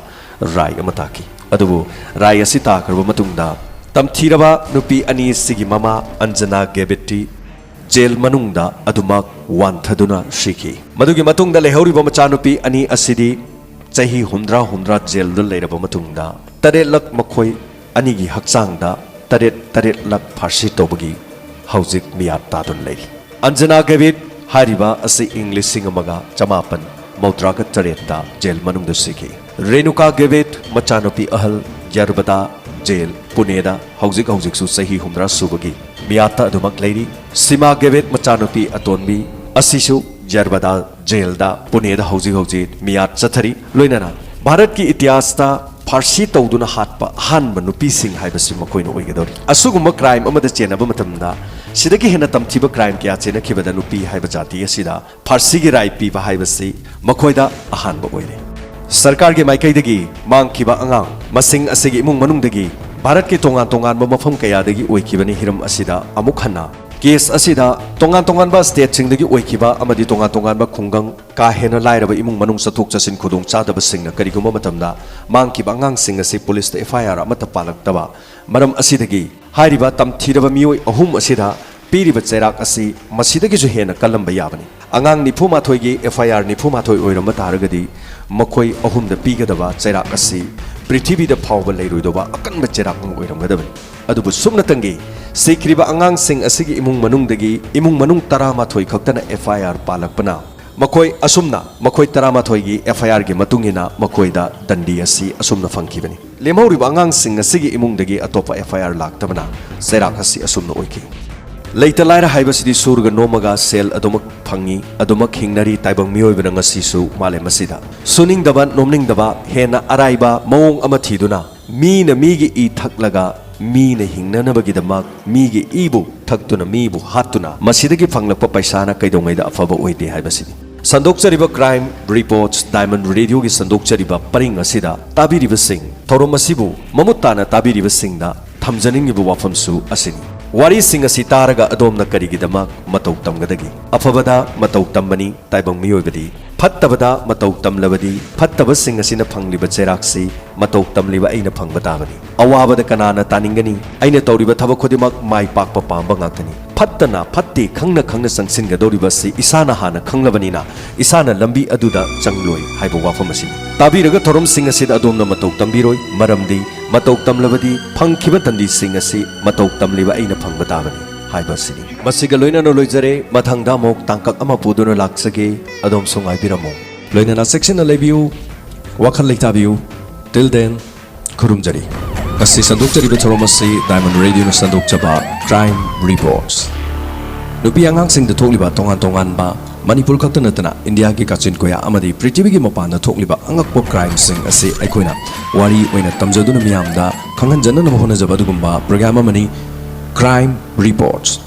ꯔꯥꯏ ꯑꯃ ꯇꯥꯈꯤ꯫ ꯑꯗꯨꯕꯨ ꯔꯥꯏ ꯑꯁꯤ ꯇꯥꯈ꯭ꯔꯕ ꯃꯇꯨꯡꯗ, ꯇꯝꯊꯤꯔꯕ ꯅꯨꯄꯤ ꯑꯅꯤ ꯑꯁꯤꯒꯤ ꯃꯃꯥ ꯑꯟꯖꯅꯥ ꯒꯦꯕꯤꯠꯇꯤ ꯖꯦꯜ ꯃꯅꯨꯡꯗ ꯑꯗꯨꯃꯛ ꯋꯥꯟꯊꯗꯨꯅ ꯁꯤꯈꯤ꯫ ꯃꯗꯨꯒꯤ ꯃꯇꯨꯡꯗ ꯂꯩꯍꯧꯔꯤꯕ ꯃꯆꯥꯅꯨꯄꯤ ꯑꯅꯤ ꯑꯁꯤꯗꯤ ꯆꯍꯤ ꯍꯨꯝꯗ꯭ꯔꯥ ꯍꯨꯝꯗ꯭ꯔꯥ ꯖꯦꯜꯗ ꯂꯩꯔꯕ ꯃꯇꯨꯡꯗ, ꯇꯔꯦꯠꯂꯛ ꯃꯈꯣꯏ ꯑꯅꯤꯒꯤ ꯍꯛꯆꯥꯡꯗ ꯇꯔꯦꯠ ꯇꯔꯦꯠꯂꯛ ꯐꯥꯔꯁꯤ ꯇꯧꯕꯒꯤ ꯍꯧꯖꯤꯛ ꯃꯤꯌꯥꯠ ꯇꯥꯗꯨꯅ ꯂꯩꯔꯤ꯫ ꯑꯟꯖꯅꯥ ꯒꯦꯕꯤꯠ ꯍꯥꯏꯔꯤꯕ ꯑꯁꯤ ꯏꯪ ꯂꯤꯁꯤꯡ ꯑꯃꯒ ꯆꯃꯥꯄꯟ ꯃꯧꯗ꯭ꯔꯥꯒ ꯇꯔꯦꯠꯇ ꯖꯦꯜ ꯃꯅꯨꯡꯗ ꯁꯤꯈꯤ꯫ ꯔꯦꯅꯨꯀꯥ ꯒꯦꯕꯤꯠ, ꯃꯆꯥꯅꯨꯄꯤ ꯑꯍꯜ, ꯌꯔꯕꯗꯥ ꯖꯦꯜ, ꯄꯨꯅꯦꯗ ꯍꯧꯖꯤꯛ ꯍꯧꯖꯤꯛꯁꯨ ꯆꯍꯤ ꯍꯨꯝꯗ꯭ꯔꯥ ꯁꯨꯕꯒꯤ ꯃꯤꯌꯥꯠꯇ ꯑꯗꯨꯃꯛ ꯂꯩꯔꯤ꯫ ꯁꯤꯃꯥ ꯒꯦꯕꯤꯠ, ꯃꯆꯥꯅꯨꯄꯤ ꯑꯇꯣꯟꯕꯤ, ꯑꯁꯤꯁꯨ ꯌꯔꯕꯗꯥ ꯖꯦꯜꯗ, ꯄꯨꯅꯦꯗ ꯍꯧꯖꯤꯛ ꯍꯧꯖꯤꯛ ꯃꯤꯌꯥꯠ ꯆꯠꯊꯔꯤ꯫ ꯂꯣꯏꯅꯅ ꯚꯥꯔꯠꯀꯤ ꯏꯇꯤꯍꯥꯁꯇ ꯐꯥꯔꯁꯤ ꯇꯧꯗꯨꯅ ꯍꯥꯠꯄ ꯑꯍꯥꯟꯕ ꯅꯨꯄꯤꯁꯤꯡ ꯍꯥꯏꯕꯁꯤ ꯃꯈꯣꯏꯅ ꯑꯣꯏꯒꯗꯧꯔꯤ꯫ ꯑꯁꯤꯒꯨꯝꯕ ꯀ꯭ꯔꯥꯏꯝ ꯑꯃꯗ ꯆꯦꯟꯅꯕ ꯃꯇꯝꯗ ꯁꯤꯗꯒꯤ ꯍꯦꯟꯅ ꯇꯝꯊꯤꯕ ꯀ꯭ꯔꯥꯏꯝ ꯀꯌꯥ ꯆꯦꯟꯅꯈꯤꯕꯗ ꯅꯨꯄꯤ ꯍꯥꯏꯕ ꯖꯥꯇꯤ ꯑꯁꯤꯗ ꯐꯥꯔꯁꯤꯒꯤ ꯔꯥꯏ ꯄꯤꯕ ꯍꯥꯏꯕꯁꯤ ꯃꯈꯣꯏꯗ ꯑꯍꯥꯟꯕ ꯑꯣꯏꯔꯦ꯫ ꯁꯔꯀꯥꯔꯒꯤ ꯃꯥꯏꯀꯩꯗꯒꯤ ꯃꯥꯡꯈꯤꯕ ꯑꯉꯥꯡ ꯃꯁꯤꯡ ꯑꯁꯤꯒꯤ ꯏꯃꯨꯡ ꯃꯅꯨꯡꯗꯒꯤ ꯚꯥꯔꯠꯀꯤ ꯇꯣꯉꯥꯟ ꯇꯣꯉꯥꯟꯕ ꯃꯐꯝ ꯀꯌꯥꯗꯒꯤ ꯑꯣꯏꯈꯤꯕꯅꯤ꯫ ꯍꯤꯔꯝ ꯑꯁꯤꯗ ꯑꯃꯨꯛ ꯍꯟꯅ ꯀꯦꯁ ꯑꯁꯤꯗ ꯇꯣꯉꯥꯟ ꯇꯣꯉꯥꯟꯕ ꯁ꯭ꯇꯦꯠꯁꯤꯡꯗꯒꯤ ꯑꯣꯏꯈꯤꯕ ꯑꯃꯗꯤ ꯇꯣꯉꯥꯟ ꯇꯣꯉꯥꯟꯕ ꯈꯨꯡꯒꯪ, ꯀꯥ ꯍꯦꯟꯅ ꯂꯥꯏꯔꯕ ꯏꯃꯨꯡ ꯃꯅꯨꯡ ꯆꯠꯊꯣꯛ ꯆꯠꯁꯤꯟ ꯈꯨꯗꯣꯡ ꯆꯥꯗꯕꯁꯤꯡꯅ ꯀꯔꯤꯒꯨꯝꯕ ꯃꯇꯝꯗ ꯃꯥꯡꯈꯤꯕ ꯑꯉꯥꯡꯁꯤꯡ ꯑꯁꯤ ꯄꯨꯂꯤꯁꯇ ꯑꯦꯐ ꯑꯥꯏ ꯑꯥꯔ ꯑꯃꯠꯇ ꯄꯥꯜꯂꯛꯇꯕ ꯃꯔꯝ ꯑꯁꯤꯗꯒꯤ ꯍꯥꯏꯔꯤꯕ ꯇꯝꯊꯤꯔꯕ ꯃꯤꯑꯣꯏ ꯑꯍꯨꯝ ꯑꯁꯤꯗ ꯄꯤꯔꯤꯕ ꯆꯩꯔꯥꯛ ꯑꯁꯤ ꯃꯁꯤꯗꯒꯤꯁꯨ ꯍꯦꯟꯅ ꯀꯜꯂꯝꯕ ꯌꯥꯕꯅꯤ꯫ ꯑꯉꯥꯡ ꯅꯤꯐꯨ ꯃꯥꯊꯣꯏꯒꯤ ꯑꯦꯐ ꯑꯥꯏ ꯑꯥꯔ ꯅꯤꯐꯨ ꯃꯥꯊꯣꯏ ꯑꯣꯏꯔꯝꯕ ꯇꯥꯔꯒꯗꯤ ꯃꯈꯣꯏ ꯑꯍꯨꯝꯗ ꯄꯤꯒꯗꯕ ꯆꯩꯔꯥꯛ ꯑꯁꯤ ꯄ꯭ꯔꯤꯊꯤꯕꯤꯗ ꯐꯥꯎꯕ ꯂꯩꯔꯣꯏꯗꯧꯕ ꯑꯀꯟꯕ ꯆꯩꯔꯥꯛ ꯑꯃ ꯑꯣꯏꯔꯝꯒꯗꯕꯅꯤ꯫ ꯑꯗꯨꯕꯨ ꯁꯨꯞꯅꯇꯪꯒꯤ ꯁꯤꯈ꯭ꯔꯤꯕ ꯑꯉꯥꯡꯁꯤꯡ ꯑꯁꯤꯒꯤ ꯏꯃꯨꯡ ꯃꯅꯨꯡꯗꯒꯤ ꯏꯃꯨꯡ ꯃꯅꯨꯡ ꯇꯔꯥꯃꯥꯊꯣꯏ ꯈꯛꯇꯅ ꯑꯦꯐ ꯑꯥꯏ ꯑꯥꯔ ꯄꯥꯜꯂꯛꯄꯅ ꯃꯈꯣꯏ ꯑꯁꯨꯝꯅ ꯃꯈꯣꯏ ꯇꯔꯥꯃꯥꯊꯣꯏꯒꯤ ꯑꯦꯐ ꯑꯥꯏ ꯑꯥꯔꯒꯤ ꯃꯇꯨꯡ ꯏꯟꯅ ꯃꯈꯣꯏꯗ ꯗꯟꯗꯤ ꯑꯁꯤ ꯑꯁꯨꯝꯅ ꯐꯪꯈꯤꯕꯅꯤ꯫ ꯂꯦꯝꯍꯧꯔꯤꯕ ꯑꯉꯥꯡꯁꯤꯡ ꯑꯁꯤꯒꯤ ꯏꯃꯨꯡꯗꯒꯤ ꯑꯇꯣꯞꯄ ꯑꯦꯐ ꯑꯥꯏ ꯑꯥꯔ ꯂꯥꯛꯇꯕꯅ ꯆꯩꯔꯥꯛ ꯑꯁꯤ ꯑꯁꯨꯝꯅ ꯑꯣꯏꯈꯤ꯫ ꯂꯩꯇ ꯂꯥꯏꯔ ꯍꯥꯏꯕꯁꯤꯗꯤ ꯁꯨꯔꯒ ꯅꯣꯝꯃꯒ ꯁꯦꯜ ꯑꯗꯨꯃꯛ ꯐꯪꯉꯤ, ꯑꯗꯨꯃꯛ ꯍꯤꯡꯅꯔꯤ ꯇꯥꯏꯕꯪ ꯃꯤꯑꯣꯏꯕꯅ ꯉꯁꯤꯁꯨ ꯃꯥꯂꯦꯝ ꯑꯁꯤꯗ꯫ ꯁꯨꯅꯤꯡꯗꯕ, ꯅꯣꯝꯅꯤꯡꯗꯕ, ꯍꯦꯟꯅ ꯑꯔꯥꯏꯕ ꯃꯑꯣꯡ ꯑꯃ ꯊꯤꯗꯨꯅ ꯃꯤꯅ ꯃꯤꯒꯤ ꯏ ꯊꯛꯂꯒ ꯃꯤꯅ ꯍꯤꯡꯅꯅꯕꯒꯤꯗꯃꯛ ꯃꯤꯒꯤ ꯏꯕꯨ ꯊꯛꯇꯨꯅ ꯃꯤꯕꯨ ꯍꯥꯠꯇꯨꯅ ꯃꯁꯤꯗꯒꯤ ꯐꯪꯂꯛꯄ ꯄꯩꯁꯥꯅ ꯀꯩꯗꯧꯉꯩꯗ ꯑꯐꯕ ꯑꯣꯏꯗꯦ ꯍꯥꯏꯕꯁꯤꯅꯤ꯫ ꯁꯟꯗꯣꯛꯆꯔꯤꯕ Crime Reports Diamond Radio ꯒꯤ ꯁꯟꯗꯣꯛꯆꯔꯤꯕ ꯄꯔꯤꯡ ꯑꯁꯤꯗ ꯇꯥꯕꯤꯔꯤꯕꯁꯤꯡ, ꯊꯧꯔꯝ ꯑꯁꯤꯕꯨ ꯃꯃꯨꯠ ꯇꯥꯅ ꯇꯥꯕꯤꯔꯤꯕꯁꯤꯡꯗ ꯊꯝꯖꯅꯤꯡꯂꯤꯕ ꯋꯥꯐꯝꯁꯨ ꯑꯁꯤꯅꯤ꯫ ꯋꯥꯔꯤꯁꯤꯡ ꯑꯁꯤ ꯇꯥꯔꯒ ꯑꯗꯣꯝꯅ ꯀꯔꯤꯒꯤꯗꯃꯛ ꯃꯇꯧ ꯇꯝꯒꯗꯒꯦ? ꯑꯐꯕꯗ ꯃꯇꯧ ꯇꯝꯕꯅꯤ ꯇꯥꯏꯕꯪ ꯃꯤꯑꯣꯏꯕꯗꯤ꯫ ꯐꯠꯇꯕꯗ ꯃꯇꯧ ꯇꯝꯂꯕꯗꯤ ꯐꯠꯇꯕꯁꯤꯡ ꯑꯁꯤꯅ ꯐꯪꯂꯤꯕ ꯆꯩꯔꯥꯛꯁꯤ ꯃꯇꯧ ꯇꯝꯂꯤꯕ ꯑꯩꯅ ꯐꯪꯕ ꯇꯥꯕꯅꯤ꯫ ꯑꯋꯥꯕꯗ ꯀꯅꯥꯅ ꯇꯥꯅꯤꯡꯒꯅꯤ? ꯑꯩꯅ ꯇꯧꯔꯤꯕ ꯊꯕꯛ ꯈꯨꯗꯤꯡꯃꯛ ꯃꯥꯏ ꯄꯥꯛꯄ ꯄꯥꯝꯕ ꯉꯥꯛꯇꯅꯤ꯫ ꯐꯠꯇꯅ ꯐꯠꯇꯦ ꯈꯪꯅ ꯈꯪꯅ ꯆꯪꯁꯤꯟꯒꯗꯧꯔꯤꯕ ꯑꯁꯤ ꯏꯁꯥꯅ ꯍꯥꯟꯅ ꯈꯪꯂꯕꯅꯤꯅ ꯏꯁꯥꯅ ꯂꯝꯕꯤ ꯑꯗꯨꯗ ꯆꯪꯂꯣꯏ ꯍꯥꯏꯕ ꯋꯥꯐꯝ ꯑꯁꯤꯅꯤ꯫ ꯇꯥꯕꯤꯔꯒ ꯊꯧꯔꯝꯁꯤꯡ ꯑꯁꯤꯗ ꯑꯗꯣꯝꯅ ꯃꯇꯧ ꯇꯝꯕꯤꯔꯣꯏ, ꯃꯔꯝꯗꯤ ꯃꯇꯧ ꯇꯝꯂꯕꯗꯤ ꯐꯪꯈꯤꯕ ꯗꯟꯗꯤꯁꯤꯡ ꯑꯁꯤ ꯃꯇꯧ ꯇꯝꯂꯤꯕ ꯑꯩꯅ ꯐꯪꯕ ꯇꯥꯕꯅꯤ ꯍꯥꯏꯕ ꯑꯁꯤꯅꯤ꯫ ꯃꯁꯤꯒ ꯂꯣꯏꯅꯅ ꯂꯣꯏꯖꯔꯦ꯫ ꯃꯊꯪꯗ ꯑꯃꯨꯛ ꯇꯥꯡꯀꯛ ꯑꯃ ꯄꯨꯗꯨꯅ ꯂꯥꯛꯆꯒꯦ꯫ ꯑꯗꯣꯝꯁꯨ ꯉꯥꯏꯕꯤꯔꯝꯃꯨ꯫ ꯂꯣꯏꯅꯅ ꯆꯦꯛꯁꯤꯟꯅ ꯂꯩꯕꯤꯌꯨ꯫ ꯋꯥꯈꯜ ꯂꯩꯇꯥꯕꯤꯌꯨ꯫ Till then, ꯈꯨꯔꯨꯝꯖꯔꯤ꯫ ꯉꯁꯤ ꯁꯟꯗꯣꯛꯆꯔꯤꯕ ꯊꯧꯔꯝ ꯑꯁꯤ Diamond Radio ꯅ ꯁꯟꯗꯣꯛꯆꯕ Crime Reports꯫ ꯅꯨꯄꯤ ꯑꯉꯥꯡꯁꯤꯡꯗ ꯊꯣꯛꯂꯤꯕ ꯇꯣꯉꯥꯟ ꯇꯣꯉꯥꯟꯕ, ꯃꯅꯤꯄꯨꯔ ꯈꯛꯇ ꯅꯠꯇꯅ ꯏꯟꯗꯤꯌꯥꯒꯤ ꯀꯥꯆꯤꯟ ꯀꯣꯌꯥ ꯑꯃꯗꯤ ꯄ꯭ꯔꯤꯊꯤꯕꯤꯒꯤ ꯃꯄꯥꯟꯗ ꯊꯣꯛꯂꯤꯕ ꯑꯉꯛꯄ crime ꯁꯤꯡ ꯑꯁꯤ ꯑꯩꯈꯣꯏꯅ ꯋꯥꯔꯤ ꯑꯣꯏꯅ ꯇꯝꯖꯗꯨꯅ ꯃꯤꯌꯥꯝꯗ ꯈꯪꯍꯟꯖꯅꯅꯕ ꯍꯣꯠꯅꯖꯕ ꯑꯗꯨꯒꯨꯝꯕ program ꯑꯃꯅꯤ Crime Reports꯫